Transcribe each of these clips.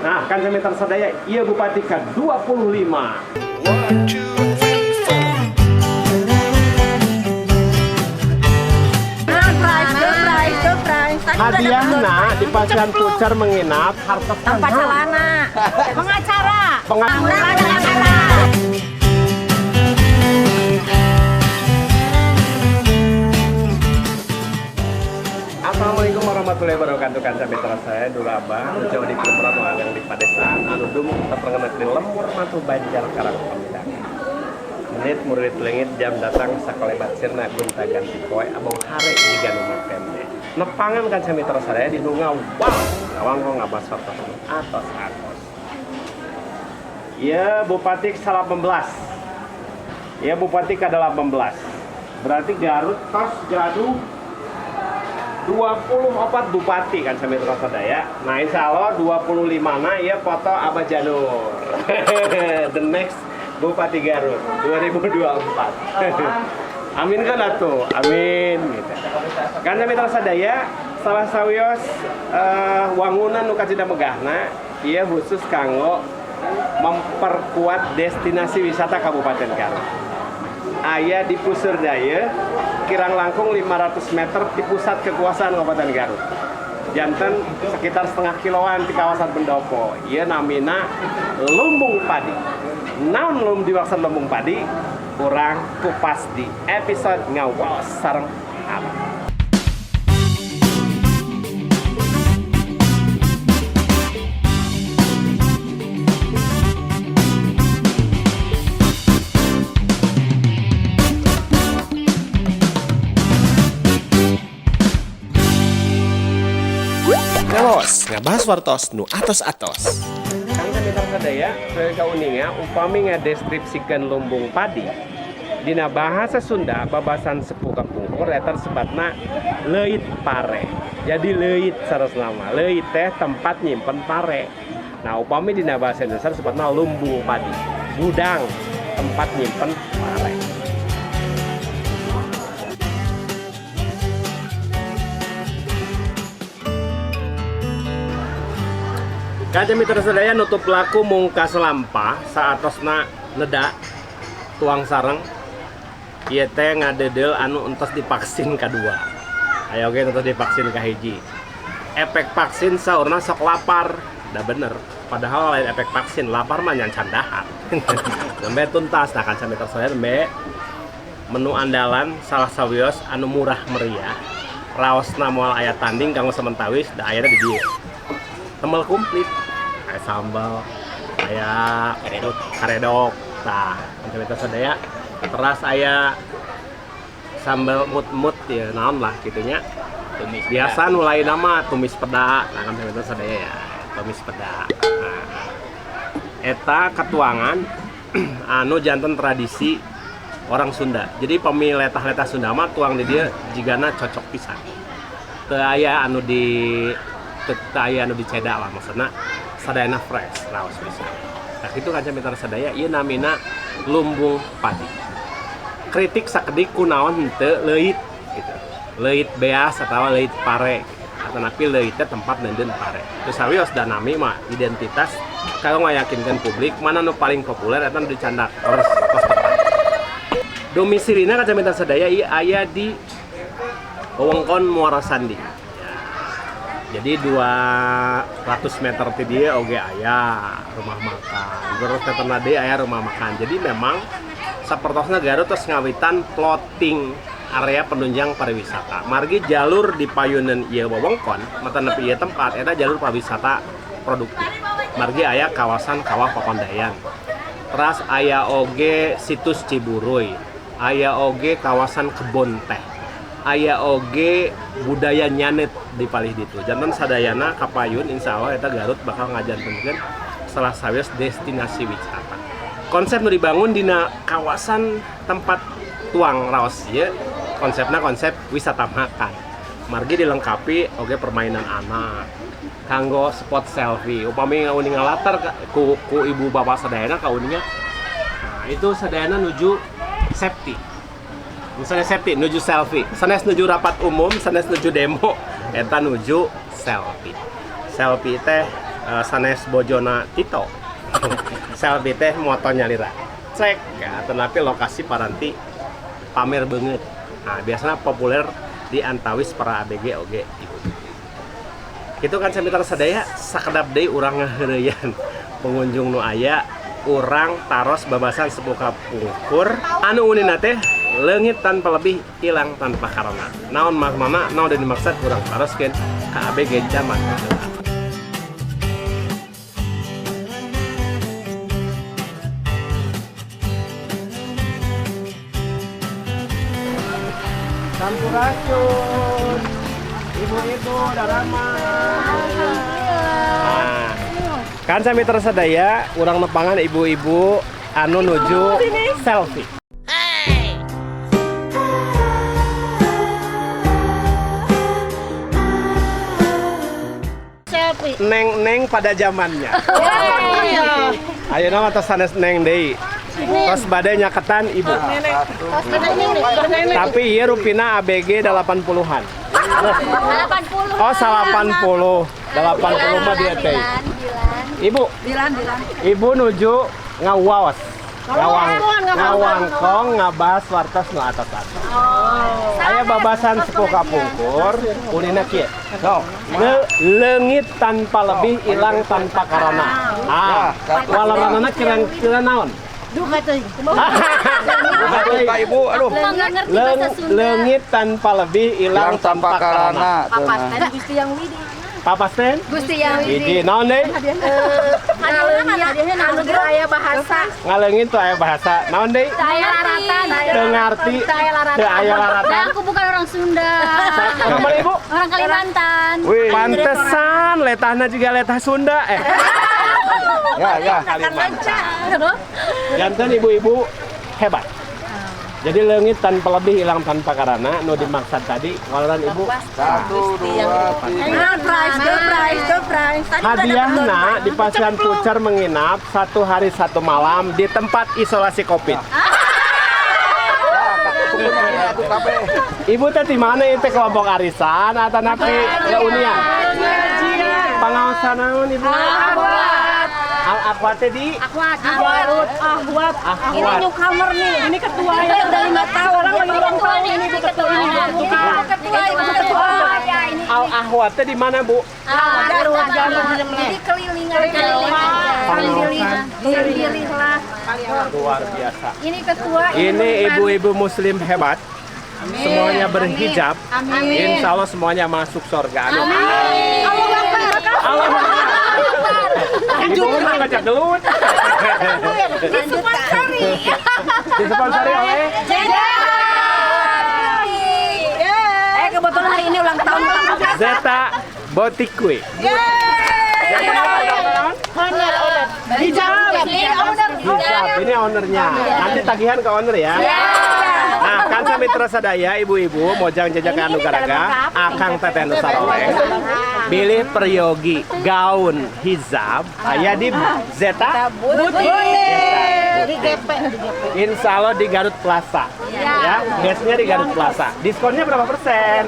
Nah, kanca mitra sadaya, ieu Bupati ka-25. One, two, three, four. Surprise, surprise, surprise. Tadi udah dapet Hadiahna door di pasihan prize. voucher menginap hartos Tanpa celana. Pengacara. Pengacara. Assalamualaikum warahmatullahi wabarakatuh. Kanca mitra saya dulu abah nu jauh di kelurahan nu ageng di padesaan anu dumuk tetrengeun di lembur matu Banjar Karang Pamidangan. Menit murid leungit jam datang sakalebat sirna gonta ganti poe abong hare jiga nu makene. Nepangan kanca mitra saya di nu ngawang ngawang ngabas atos atos atos. Ya Bupati ke-18. Ya Bupati ke-18. Berarti Garut tos gaduh 24 bupati kanca mitra sadaya. Nah, insya Allah 25 na ya foto Abah Janur. The next Bupati Garut 2024. Amin kan atuh, amin gitu. Kanca mitra sadaya, salah sawios wangunan nu kacida megahna ieu khusus kanggo memperkuat destinasi wisata Kabupaten Garut. Aya di Puseur Dayeuh, kirang langkung 500 meter di pusat kekuasaan Kabupaten Garut. Janten sekitar setengah kiloan di kawasan Pendopo. Ieu namina Lumbung Padi. Naon lum dimaksud Lumbung Padi? Kurang kupas di episode ngawaos sareng Abah. Ngawaos, ngabahas wartos nu atos-atos. Kanca mitra sadaya, sebagai kauninga upami ngadeskripsikeun lumbung padi dina bahasa Sunda babasan sepuh kapungkur eta sebatna leuit pare. Jadi leuit saresna mah. Leuit teh tempat nyimpen pare. Nah, upami dina bahasa Indonesia sebatna lumbung padi. Gudang tempat nyimpen pare. Kanca mitra sadaya, nutup laku mungkas lampah saatosna neda tuang sareng ieu teh ngadeudel anu entos divaksin kadua. Aya oge entos divaksin kahiji. Efek vaksin saurna sok lapar. Da bener. Padahal lain efek vaksin, lapar mah nyan can dahar. Nembe tuntas. Nah, kanca mitra sadaya nembe menu andalan salah sawios anu murah meriah. Raosna moal aya tanding kanggo samentawis da ayana di dieu. Temel komplit. Aya sambal, aya karedok. Tah, kanca mitra sadaya teras aya sambal mut-mut ya naon lah gitunya. Tumis biasa nu lain nama tumis peda. Nah, kanca mitra sadaya ya, tumis peda. Nah, eta ketuangan anu janten tradisi orang Sunda. Jadi pami letah-letah Sunda mah tuang di dieu jigana cocok pisan. Teu aya anu di teu aya anu diceda lah, maksudna sadayana fresh raos pisan. Nah, kitu kanca mitra sadaya ieu namina lumbung padi. Kritik sakedik kunaon henteu leuit gitu. Leuit beas atawa leuit pare gitu. Atanapi leuit teh tempat neundeun pare. Terus sawios da nami mah identitas kalau ngayakinkeun publik mana nu paling populer eta nu dicandak terus tos tepat. Domisilina kanca mitra sadaya ieu aya di wewengkon Muara Sandi. Jadi 200 meter ti dieu oge aya rumah makan. 200 meter na deui aya rumah makan. Jadi memang sapertosna Garut tos ngawitan plotting area penunjang pariwisata. Margi jalur di payunan ieu wewengkon, mata nepi ieu tempat eta jalur pariwisata produktif. Margi aya kawasan Kawah Papandayan. Teras aya oge situs Ciburuy, aya oge kawasan kebon teh, aya oge budaya nyanet di palih ditu. Janten sadayana kapayun insya Allah eta Garut bakal ngajantenkeun salah sawios destinasi wisata. Konsep nu dibangun dina kawasan tempat tuang raos ieu konsepna konsep wisata makan. Margi dilengkapi oge permainan anak kanggo spot selfie. Upami ngauninga latar ku ibu bapak sadayana kauninga. Nah, itu sadayana nuju safety. Misalnya safety nuju selfie, sanes nuju rapat umum, sanes nuju demo, eta nuju selfie. Selfie teh Sanes bojona Tito. Selfie teh moto nyalira. Cek, ya, tetapi lokasi paranti pamer banget. Nah, biasanya populer di antawis para ABG oge ibu. Itu kan samita sadaya sakedap deui urang ngaheureuyan pengunjung nu aya urang taros babasan sepuh kapungkur anu unina teh leungit tanpa lebih hilang tanpa karena. Naon maknana naon dan dimaksud urang taroskeun ka ABG zaman baheula. Sampurasun. Ibu-ibu darama. Nah, kan sami tersadaya urang nepangan ibu-ibu anu nuju selfie. Selfie. Neng-neng pada zamannya. Ayeuna mah tos sanes neng deui. Tos bade nyaketan ibu. Tapi ieu rupina ABG 80-an. 80. Oh, 80. 80 mah dia teh. Ibu. Ibu nuju ngawaos. Ngawangkong ngabahas wartos nu atos-atos. Aya babasan sepuh kapungkur, ulina kieu. Leungit tanpa lebih, ilang tanpa karana. Ah, walaranana kira-kira naon? Duka teuing. Duka Ibu, aduh. Leungit tanpa lebih, ilang tanpa karana. Papasten Gusti Yang Widi. Papasten? Gusti Yang Widi. Widi, naon deui? Ngaleungit anu teu aya bahasa. Ngaleungit teu aya bahasa. Naon deui? Teu aya laratan. Teu ngarti. Teu aya laratan. Teu aya laratan. Nah, aku bukan orang Sunda. Orang mana ibu? Orang Kalimantan. Pantesan letahna juga letah Sunda. Ya, ya. Kalimantan. Janten ibu-ibu hebat. Jadi leungit tanpa lebih, hilang tanpa karana. Nu dimaksud tadi, walaran ibu. 1, 2, 3. Prize, prize, prize. Hadiahna di pasian voucher menginap 1 hari 1 malam di tempat isolasi Covid. Ibu teh di mana itu kelompok arisan atau napi reunian? Pengawasan naon ibu? Al-Aqwat di Ahwat, Garut, Ahwat. Ini newcomer nih. Ini ketua ya udah 5 tahun. Orang lagi ulang tahun ini bu ketua ini. Ketua, ibu ketua. Al-Ahwat di mana bu? Garut, Garut. Jadi kelilingan, kelilingan, keliling lah. Luar biasa. Ini ketua. Ini ibu-ibu muslim hebat. Semuanya berhijab. Amin. Insya Allah semuanya masuk surga. Amin. Allah Akbar. Ibu mah ngajak gelut. Disponsori. Disponsori oleh Zeta. Kebetulan hari ini ulang tahun Zeta Botikwe. Hijab. Hijab. Ini ownernya. Nanti tagihan ke owner ya. Nah, kan sami tersadaya ibu-ibu mojang jajakan anu garaga, akang teteh nu saroleh. Bilih peryogi gaun hijab aya di Zeta Butik. Di GP. Insya Allah di Garut Plaza. Ya, biasanya di Garut Plaza. Diskonnya berapa persen?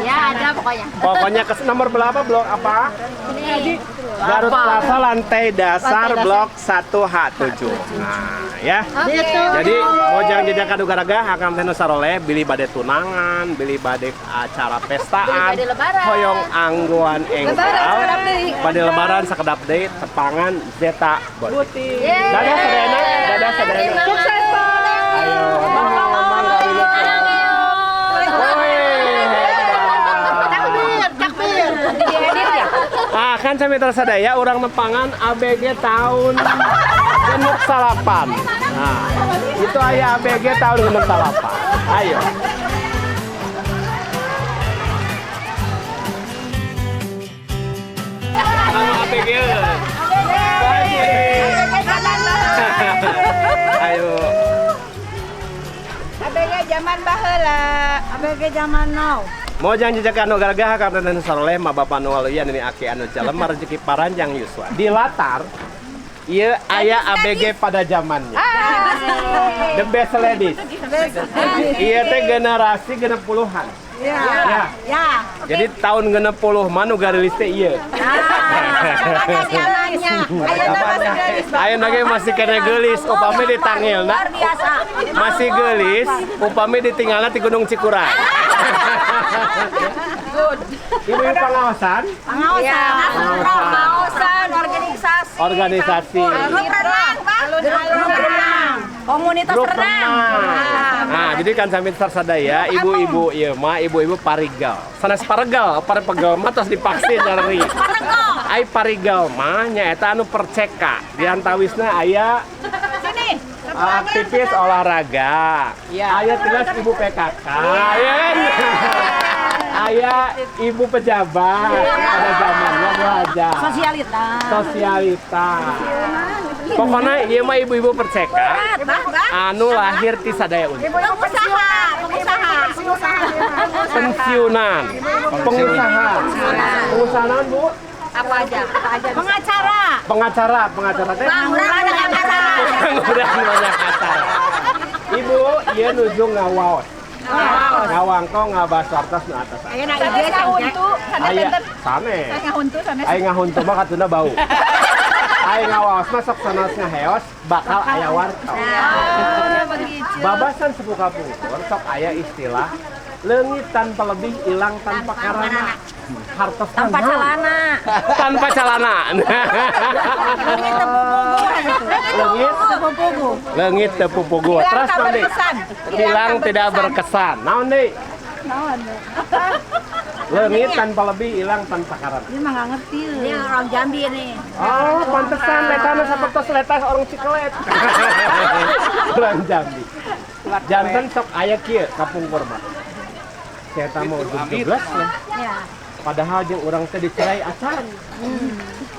Ya, ada pokoknya. Pokoknya ke nomor berapa blok apa? Garut Plaza lantai dasar blok 1H7. Nah, ya. Jadi mojang jajang kadu garaga akang teh nu saroleh bilih bade tunangan, bilih bade acara pestaan, hoyong anggoan enggal, bade lebaran sakedap deui tepangan Zeta Butik. Dadah sadayana, dadah sadayana. Sukses, Pak. Ayo, mangga mangga. Takbir, takbir. Ah, kan sami tersadaya urang nepangan ABG tahun 68. Nah, itu aya ABG tahun 68. Ayo. Halo ABG. Ayo. ABG zaman baheula, ABG zaman now. Mojang jajakan nu garagah ka teh saroleh ma bapa nu waluyan ini aki anu jalema rezeki paranjang yuswa. Di latar ieu aya ABG pada zamannya. The best ladies. Ieu teh generasi 60-an. Ya. Ya. Jadi tahun 60 mah nu garilis teh ieu. Ayeuna ge masih kena geulis upami ditangilna. Luar biasa. Masih geulis upami ditinggalna di Gunung Cikuray. Ibu-ibu pengawasan, Pengawasan. Pengawasan organisasi. organisasi. Grup renang, Pak. Grup renang. Komunitas Grup renang. renang. Nah, jadi kan sambil sadaya ibu-ibu ieu mah ibu-ibu parigal. Sanes paregal, paregal mah tos divaksin nyeri. Ai parigal mah nyaeta anu perceka. Di antawisna aya Sini. aktivis olahraga. Aya tilas ibu PKK. Ya kan? Aya ibu pejabat pada zamannya Bu Haja. Sosialita. Sosialita. Pokoknya ieu mah ibu-ibu perceka anu lahir ti sadaya unsur. Pengusaha, pengusaha, pengusaha. Pensiunan, pengusaha, pengusaha naon, Bu? Apa aja? Apa aja? Pengacara. Pengacara, pengacara teh. Pengangguran banyak acara. Pengangguran banyak acara. Ibu, ieu nuju ngawaos. Ngawangkong ngabahas wartos nu atas. Ayeuna IG ngahuntu, Aya sanes. ngahuntu sanes. Aya ngahuntu mah katuna bau. Aya ngawaos mah sok sanes ngaheos bakal aya wartos. Begitu. Babasan sepuh kapungkur sok aya istilah leungit tanpa lebih hilang tanpa karana. Hartos Tanpa celana. Tanpa celana. Leungit Tepung. leungit teu pupugu. Terus naon deui? Hilang tidak berkesan. Naon deui? Leungit tanpa lebih hilang tanpa karana. Ini mah nggak ngerti. Ini orang Jambi nih. Oh, pantesan letana sapertos letas orang Cikelet. Orang Jambi. Janten sok aya kieu kapungkur mah. Saya mau ujug lah. Ya. Padahal jeung urang teh dicerai acan.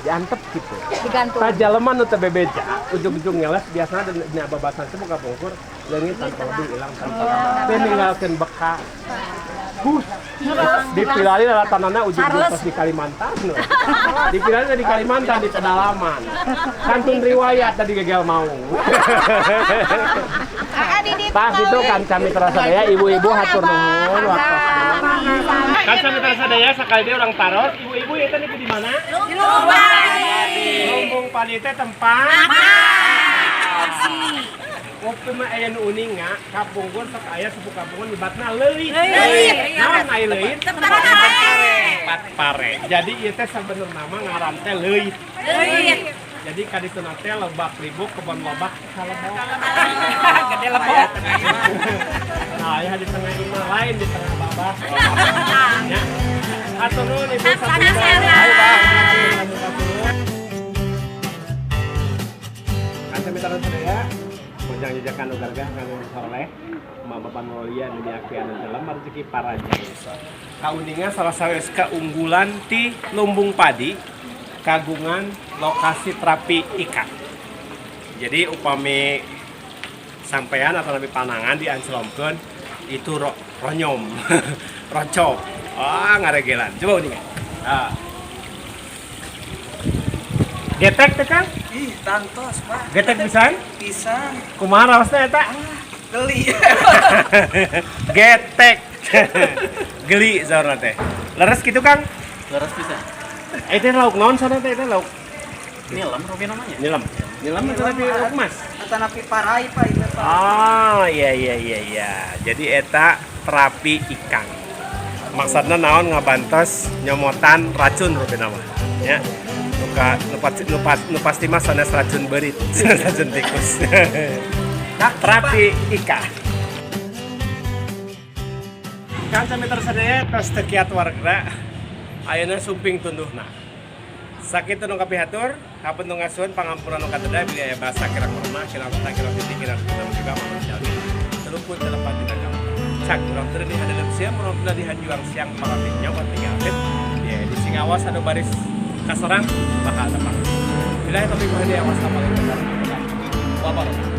Diantep gitu. Digantung. Tah jalema nu teu bebeja, ujug-ujug ngeles biasana dina babasan teh buka pungkur leungit tanpa lebih hilang tanpa karana. Teu ninggalkeun bekas. Hus. Dipilari lalatanana ujug-ujug tos di Kalimantan. Dipilari di Kalimantan di pedalaman. Kantun riwayat tadi gegel maung. Tah itu kanca mitra sadaya ibu-ibu hatur nuhun waktosna. Kanca mitra sadaya sakali deui urang taros ibu-ibu ieu teh di mana? Di Lumbung Padi. Lumbung Padi teh tempat Waktu mah aya nu uninga, kapungkur sok aya sepuh kapungkur nyebatna leuit. Leuit. Naon aya leuit? Tempat pare. Tempat pare. Jadi ieu teh sabenerna mah ngaran teh leuit. Leuit. Jadi kadituna teh lebak libuk kebon lobak kalebok. Gede lebok. Nah, aya di tengah imah lain di tengah babah. Ya. Hatur nuhun Ibu Sama-sama. Kanca mitra sadaya, mojang jejakan ugargah nganggo soleh, ma bapak mulia nu diakian dalam rezeki paraja. Kauninga salah satu keunggulan ti Lumbung Padi kagungan lokasi terapi ikan. Jadi upami sampean atau lebih panangan diancelomkeun itu ronyom, roncop. Ah, ngaregelan. Coba uninga. Ah. Getek teh Kang? Ih, tantos, Pak. Getek pisan? Pisan. Kumaha raosna eta? Geli. Getek. Geli saurna teh. Leres kitu Kang? Leres pisan. Itu lauk naon sana teh? Itu lauk Nilam rupi namanya. nilam. Nilam itu tapi lauk mas. Atanapi parai, Pak, itu, Pak. Oh, iya iya iya iya. Jadi eta terapi ikan. Maksudna naon ngabantos nyomotan racun rupina mah. Ya. Luka nu pasti mah sanes racun beurit, sanes racun tikus. Terapi ikan. Kanca mitra sadaya tos teu kiat warga. Ayeuna sumping tunduhna. Sakitu nu kapihatur, hapunten ngasuhun pangampura nu kateda bilih aya basa kirang remah, kirang kota, kirang titik, kirang kutang juga manusia. Telupun telepan dina kamar. Cak urang teu di hadeuleum siang, urang teu di hanjuang siang pangatin nyokot tinggal. Ya, di Singawas anu baris kasorang bakal tepang. Billahi taufiq wal hidayah. Wassalamualaikum warahmatullahi wabarakatuh.